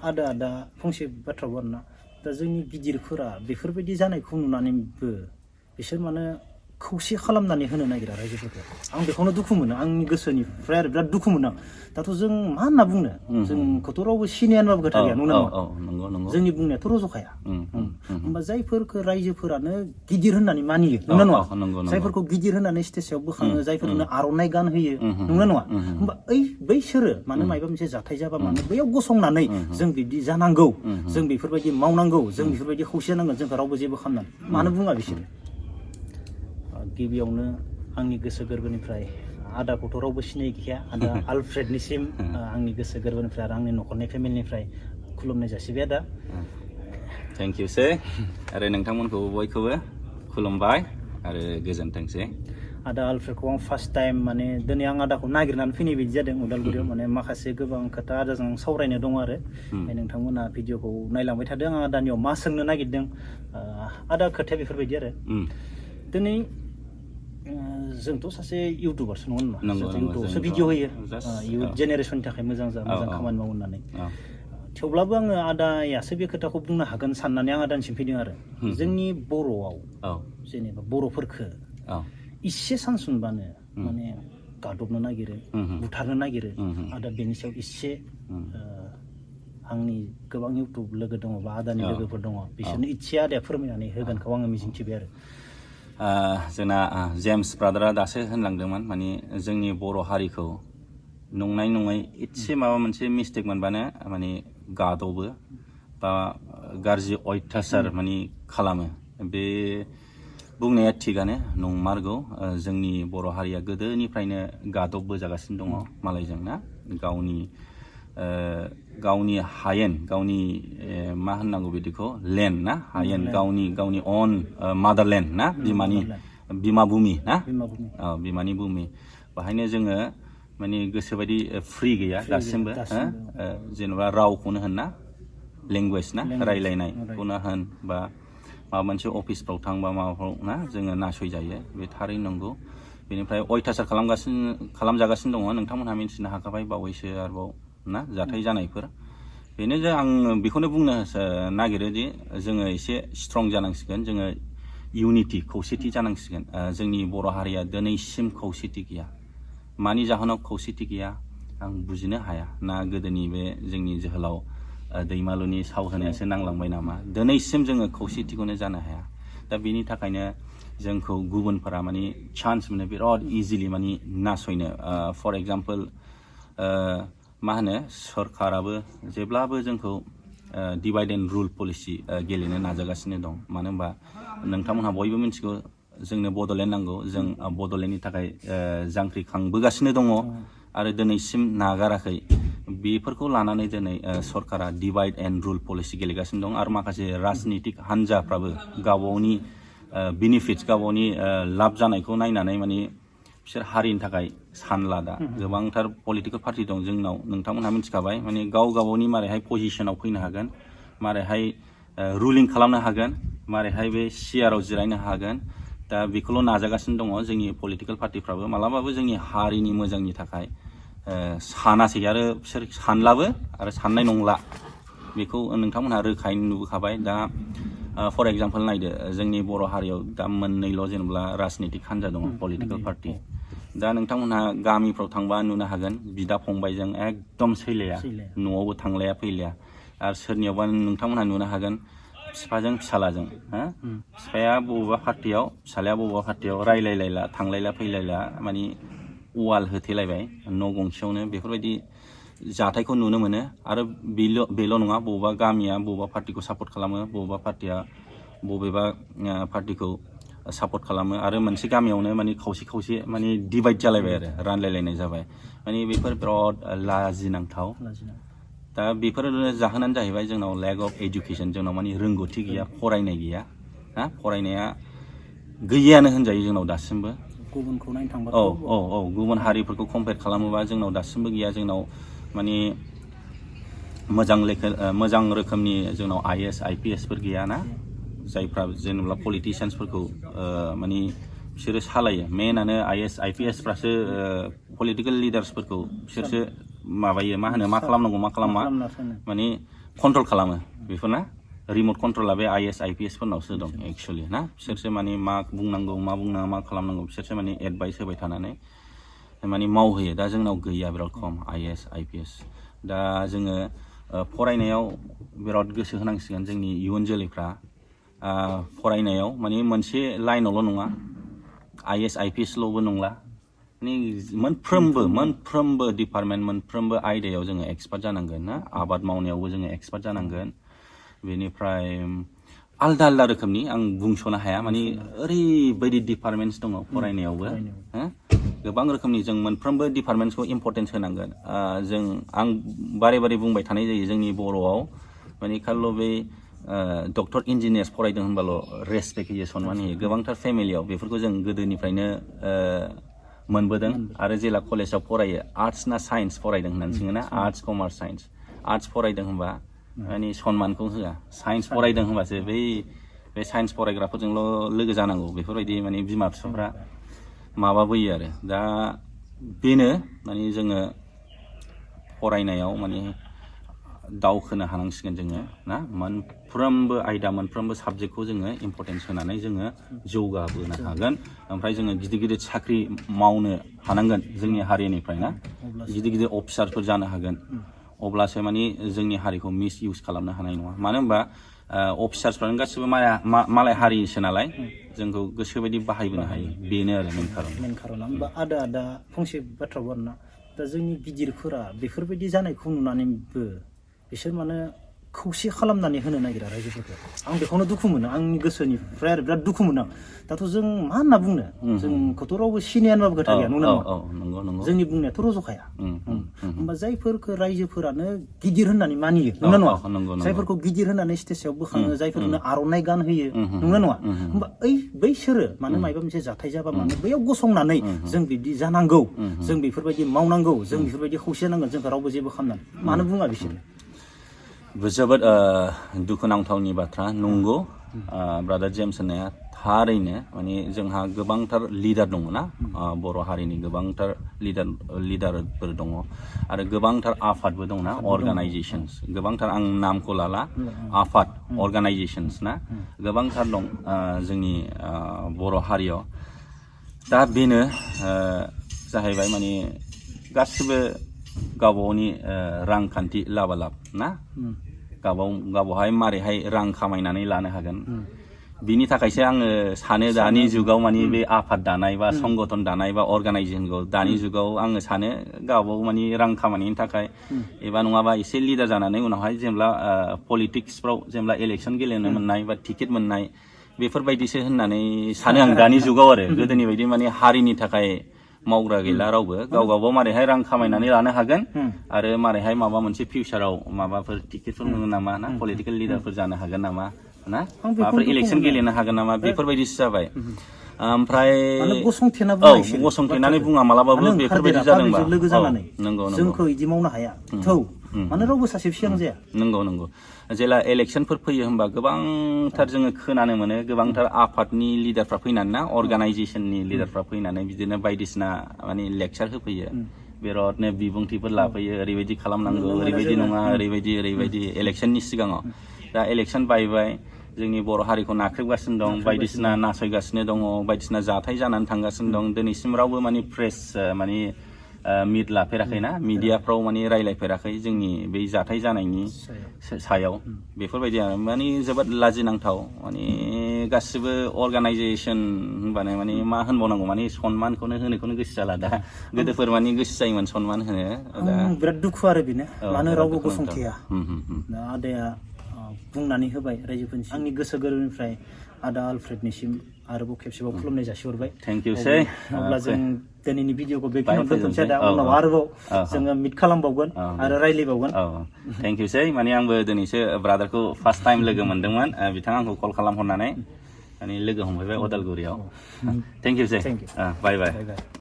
आदा फंसे बाथ्रा बुंना दा जोंनि गिदिरफोरा बेफोरबायदि जानायखौ नुनानैबो बिसोर माने खौसे खालामनानै होनो नागिरा रायजोफोरखौ आं बेखौनो दुखु मोनो आंनि गोसोनिफ्राय आरो बिराद दुखु मोनो दाथ' जों मा होनना बुंनो जोंखौथ' रावबो सिनायानोबाबो खोथा गैया नंगौना नङा जोंनि बुंनायाथ' रज'खाया होमबा जायफोरखौ रायजोफोरानो गिदिर होननानै मानियो नंगौना नङा जायफोरखौ गिदिर होननानै स्टेजआव बोखाङो जायफोरनो आर'नाइ गान होयो नंगौना नङा होमबा बैसोरो मानो मायबा मोनसे जाथाय जाबा मानो बैयाव गसंनानै जों बिदि जानांगौ जों बेफोरबायदि मावनांगौ जों बेफोरबायदि खौसे जानांगोन जोंखौ रावबो जेबो खालामनानै मानो बुङा बिसोरो गिबियावनो आंनि गोसो गोरबोनिफ्राय आदाखौथ' रावबो सिनायखाया आदा आलफ्रेडनिसिम आंनि गोसो गोरबोनिफ्राय आरो आंनि न'खरनि फेमिलिनिफ्राय खुलुमनाय जासिबाय आदा थेंक इउ सै आरो नोंथांमोनखौ बयखौबो खुलुमबाय आरो गोजोनथोंसै आदा आलफ्रेडखौ आं फार्स्ट टाइम माने दिनै आं आदाखौ नागिरनानै फैनाय बायदि जादों उदालगुरियाव माने माखासे गोबां खोथा आदाजों सावरायनो दङ आरो नोंथांमोना भिडिअखौ नायलांबाय थादों आं आदानियाव मा सोंनो नागिरदों आदा खोथाया बेफोरबायदि आरो दिनै जोंथ' सासे इउटुबारसो नङा होनबा इउटुबावसो भिडिअ होयो इयुथ जेनेरेसननि थाखाय मोजां खामानि मावो होननानै थेवब्लाबो आङो आदायासो बे खोथाखौ बुंनो हागोन साननानै आं आदानिसिम फैदों आरो जोंनि बर'आव जेनेबा बर'फोरखो इसे सान्स मोनबानो माने गादबनो नागिरो बुथारनो नागिरो आदा बेनि सायाव इसे आंनि गोबां इउटुब लोगो दङ बा आदानि लोगोफोर दङ बिसोरनो इसे आदाया फोरमायनानै होगोनखौ आङो मिजिंथिबाय आरो जोंना जेम्स ब्रादारा दासो होनलांदोंमोन माने जोंनि बर' हारिखौ नंनाय नङै एसे माबा मोनसे मिस्टेक मोनबानो माने गादबो बा गाज्रि अयथासार माने खालामो बे बुंनाया थिगानो नंमारगौ जोंनि बर' हारिया गोदोनिफ्रायनो गादबबोजागासिनो दङ मालायजों ना गावनि हायेन गावनि मा होननांगौ बिदिखौ लेन्ड ना हायेन गावनि अन मादारलेन्ड ना बिमा भुमि ना बिमानि भुमि बाहायनो जोङो माने गोसोबायदि फ्रि गैया दासिमबो जेनेबा रावखौनो होन ना लेंगुवेज ना रायलायनायखौनो होन बा माबा मोनसे अफिसफ्राव थांबा माबाफ्राव ना जोङो नासयजायो बे थारैनो नंगौ बेनिफ्राय अयथासार खालामजागासिनो दङ नोंथांमोनहा मिन्थिनो हाखाबाय बावैसो आरोबाव ना जाथाय जानायफोर बेनो जे आं बेखौनो बुंनो नागिरो दि जोङो एसे स्ट्रं जानांसिगोन जोङो इउनिटि खौसेथि जानांसिगोन जोंनि बर' हारिया दिनैसिम खौसेथि गैया मानि जाहोनाव खौसेथि गैया आं बुजिनो हाया ना गोदोनि बे जोंनि जोहोलाव दैमालुनि साव होनायासो नांलांबाय नामा दिनैसिम जोङो खौसेथिखौनो जानो हाया दा बेनि थाखायनो जोंखौ गुबुनफोरा माने चान्स मोनो बिराद इजिलि माने नासयनो फर एग्जाम्पल मा होनो सरकाराबो जेब्लाबो जोंखौ डिभाइड एन्ड रुल पलिसि गेलेनो नाजागासिनो दं मानो होनबा नोंथांमोनहा बयबो मिथिगौ जोंनो बड'लेण्ड नांगौ जों बड'लेण्डनि थाखाय जांख्रिखांबोगासिनो दङ आरो दिनैसिम नागाराखै बेफोरखौ लानानै दिनै सरकारा डिभाइड एन्ड रुल पलिसि गेलेगासिनो दं आरो माखासे राजनितिक हान्जाफ्राबो गावबावनि बेनिफिट्स गावबावनि लाब जानायखौ नायनानै माने बिसोर हारिनि थाखाय सानला दा गोबांथार पलिटिकेल पार्टि दं जोंनाव नोंथांमोनहा मिथिखाबाय माने गावबावनि मारैहाय पजिसनाव फैनो हागोन मारैहाय रुलिं खालामनो हागोन मारैहाय बे सियाराव जिरायनो हागोन दा बेखौल' नाजागासिनो दङ जोंनि पलिटिकेल पार्टिफ्राबो मालाबाबो जोंनि हारिनि मोजांनि थाखाय सानासै आरो बिसोर सानलाबो आरो साननाय नंला बेखौ नोंथांमोनहा रोखायैनो नुबोखाबाय दा फर एग्जाम्पल नायदो जोंनि बर' हारियाव दा मोननैल' जेनेबा राजनितिक हान्जा दङ पलिटिकेल पार्टि दा नोंथांमोनहा गामिफ्राव थांबा नुनो हागोन बिदा फंबायजों एकदम सैलाया न'आवबो थांलाया फैलाया आरो सोरनियावबा नोंथांमोनहा नुनो हागोन बिफाजों फिसालाजों बिफाया बबेबा पार्टियाव फिसालाया बबेबा पार्टियाव रायलायलायला थांलायला फैलायला माने वाल होथेलायबाय न' गंसेयावनो बेफोरबायदि जाथायखौ नुनो मोनो आरो बेल' नङा बबेबा गामिया बबेबा पार्टिखौ सापर्ट खालामो बबेबा पार्टिया बबेबा पार्टिखौ सापर्ट खालामो आरो मोनसे गामियावनो माने खावसे माने डिभाइड जालायबाय आरो रानलायलायनाय जाबाय माने बेफोर बिराद लाजिनांथाव दा बेफोर जाहोनानो जाहैबाय जोंनाव लेक अफ एडुकेसन जोंनाव माने रोंगौथि गैया फरायनाय गैया ना फरायनाया गैयानो होनजायो जोंनाव दासिमबो गुबुनखौ नायनो थांबा गुबुन हारिफोरखौ कम्पेयार खालामोबा जोंनाव दासिमबो गैया जोंनाव माने मोजां रोखोमनि जोंनाव IAS IPS फोर गैया ना जायफ्रा जेनेबा पलिटिशियान्सफोरखौ माने बिसोरो सालायो मेनानो IAS IPS फ्रासो पलिटिकेल लिडार्सफोरखौ बिसोरसो माबायो मा होनो मा खालामनांगौ मा खालामा माने कन्ट्रल खालामो बेफोर ना रिमट कन्ट्रला बे IS IPS फोरनावसो दं एक्चुअलि ना बिसोरसो माने मा बुंनांगौ मा बुंनाङा मा खालामनांगौ बिसोरसो माने एडभाइस होबाय थानानै माने मावहोयो दा जोंनाव गैया बिराद खम IS IPS दा जोङो फरायनायाव बिराद गोसो होनांसिगोन जोंनि इयुन जोलैफ्रा फरायनायाव माने मोनसे लाइनावल' नङा IS IPSल'बो नंला माने मोनफ्रोमबो डिपार्टमेन्ट मोनफ्रोमबो आयदायाव जोङो एक्सपार्ट जानांगोन ना आबाद मावनायावबो जोङो एक्सपार्ट जानांगोन बेनिफ्राय आलदा आलदा रोखोमनि आं बुंस'नो हाया माने ओरैबायदि डिपार्टमेन्टस दङ फरायनायावबो गोबां रोखोमनि जों मोनफ्रोमबो डिपार्टमेन्ट्सखौ इम्परटेन्स होनांगोन आं बारे बारे बुंबाय थानाय जायो जोंनि बर'आव माने खालि बे डक्टर इन्जिनियार्स फरायदों होनबाल' रेसपेक्ट होयो सनमान होयो गोबांथार फेमिलियाव बेफोरखौ जों गोदोनिफ्रायनो मोनबोदों आरो जेला कलेजाव फरायो आर्ट्स ना साइन्स फरायदों होननानै सोङोना आर्ट्स कमार्स साइन्स आर्ट्स फरायदों होनबा माने सनमानखौ होआ साइन्स फरायदों होनबासो बे साइन्स फरायग्राफोरजोंल' लोगो जानांगौ बेफोरबायदि माने बिमा बिफाफ्रा माबाबोयो आरो दा बेनो माने जोङो फरायनायाव माने दावखोनो हानांसिगोन जोङो ना मोनफ्रोमबो आयदा मोनफ्रोमबो साबजेक्टखौ जोङो इम्परटेन्स होनानै जोङो जौगाबोनो हागोन ओमफ्राय जोङो गिदिर गिदिर साख्रि मावनो हानांगोन जोंनि हारिनिफ्राय ना गिदिर गिदिर अफिसारफोर जानो हागोन अब्लासो माने जोंनि हारिखौ मिस इउज खालामनो हानाय नङा मानो होनबा अफिसार्सफ्रानो गासिबो मालाय हारिसो नालाय जोंखौ गोसोबायदि बाहायबोनो हायो बेनो आरो मेन खारना होमबा आदा फंसे बाथ्रा बुंना दा जोंनि गिदिरफोरा बेफोरबायदि जानायखौ नुनानैबो बिसोर माने खौसे खालामनानै होनो नागिरा रायजोफोरखौ आं बेखौनो दुखु मोनो आंनि गोसोनिफ्राय आरो बिराद दुखु मोनो दाथ' जों मा होनना बुंनो जोंखौथ' रावबो सिनायानोबाबो खोथा गैया नंगौ जोंनि बुंनायाथ' रज'खाया होमबा जायफोरखौ रायजोफोरानो गिदिर होननानै मानियो नंगौ नङा जायफोरखौ गिदिर होननानै स्टेजआव बोखाङो जायफोरनो आर'नाइ गान होयो नंगौ नङा होमबा बैसोरो मानो मायबा मोनसे जाथाय जाबा मानो बैयाव गसंनानै जों बिदि जानांगौ जों बेफोरबायदि मावनांगौ जों बेफोरबायदि खौसे नांगोन जोंखौ रावबो जेबो खालामनानै मानो बुङा बिसोरो जोबोद दुखुनांथावनि बाथ्रा नंगौ ब्रादार जेम्स होननाया थारैनो माने जोंहा गोबांथार लिडार दङ ना बर' हारिनि गोबांथार लिडारफोर दङ आरो गोबांथार आफादबो दंना अर्गानाइजेशन्स गोबांथार आं नामखौ लाला आफाद अर्गानाइजेशन्स ना गोबांथार दं जोंनि बर' हारियाव दा बेनो जाहैबाय माने गासिबो गावबागावनि रांखान्थि लाबालाब ना गावबावहाय मारैहाय रां खामायनानै लानो हागोन बिनि थाखायसो आङो सानो दानि जुगाव माने बे आफाद दानाय बा संगठन दानाय बा अर्गानाइजेशनखौ दानि जुगाव आङो सानो गावबागाव माने रां खामायनायनि थाखाय एबा नङाबा एसे लिडार जानानै उनावहाय जेब्ला पलिटिक्सफ्राव जेब्ला इलेक्सन गेलेनो मोननाय बा टिकेट मोननाय बेफोरबायदिसो होननानै सानो आं दानि जुगाव आरो गोदोनि बायदि माने हारिनि थाखाय मावग्रा गैला रावबो गावबागाव मारैहाय रां खामायनानै लानो हागोन आरो मारैहाय माबा मोनसे फिउचाराव माबाफोर टिकेटफोर मोनो नामा ना पलिटिकेल लिडारफोर जानो हागोन नामा ना माबाफोर इलेक्सन गेलेनो हागोन नामा बेफोरबायदिसो जाबाय ओमफ्राय गसंथेनानै बुङा मालाबाबो बेफोरबायदि जादोंबा नंगौ जोंखौ इदि मावनो हाया थौ माने रावबो सासे फिसां जाया नंगौ जेला इलेक्सनफोर फैयो होनबा गोबांथार जोङो खोनानो मोनो गोबांथार आफादनि लिडारफ्रा फैनानै ना अर्गानाइजेशननि लिडारफ्रा फैनानै बिदिनो बायदिसिना माने लेक्चार होफैयो बिरादनो बिबुंथिफोर लाफैयो ओरैबायदि खालामनांगौ ओरैबायदि नङा ओरैबायदि इलेक्सननि सिगाङाव दा इलेक्सन बायबाय जोंनि बर' हारिखौ नाख्रेबगासिनो दं बायदिसिना नासयगासिनो दङ बायदिसिना जाथाय जानानै थांगासिनो दं दिनैसिम रावबो माने प्रेस माने मिट लाफेराखै ना मिडियाफ्राव माने रायलायफेराखै जोंनि बै जाथाय जानायनि सायाव बेफोरबायदि माने जोबोद लाजिनांथाव माने गासिबो अर्गानाइजेसन होनबानो माने मा होनबावनांगौ माने सनमानखौनो होनोखौनो गोसो जाला दा गोदोफोर माने गोसो जायोमोन सनमान होनो बिराद दुखु आरो बेनो मानो रावबो गसंथेया आदाया बुंनानै होबाय रायजोफोरनि आंनि गोसो गोरबोनिफ्राय आदा आलफ्रेडनिसिम आरोबाव खेबसेबाव खुलुमनाय जासिहरबाय थेंक इउ सै अब्ला जों दिनैनि भिडिअखौ बेखिनियाव दोनथ'नोसै दा उनाव आरोबाव जोङो मिट खालामबावगोन आरो रायज्लायबावगोन थेंक इउ सै माने आंबो दिनैसो ब्रादारखौ फार्स्ट टाइम लोगो मोनदोंमोन बिथाङा आंखौ कल खालामहरनानै माने लोगो हमफैबाय अदालगुरियाव थेंक इउ सै बाय बाय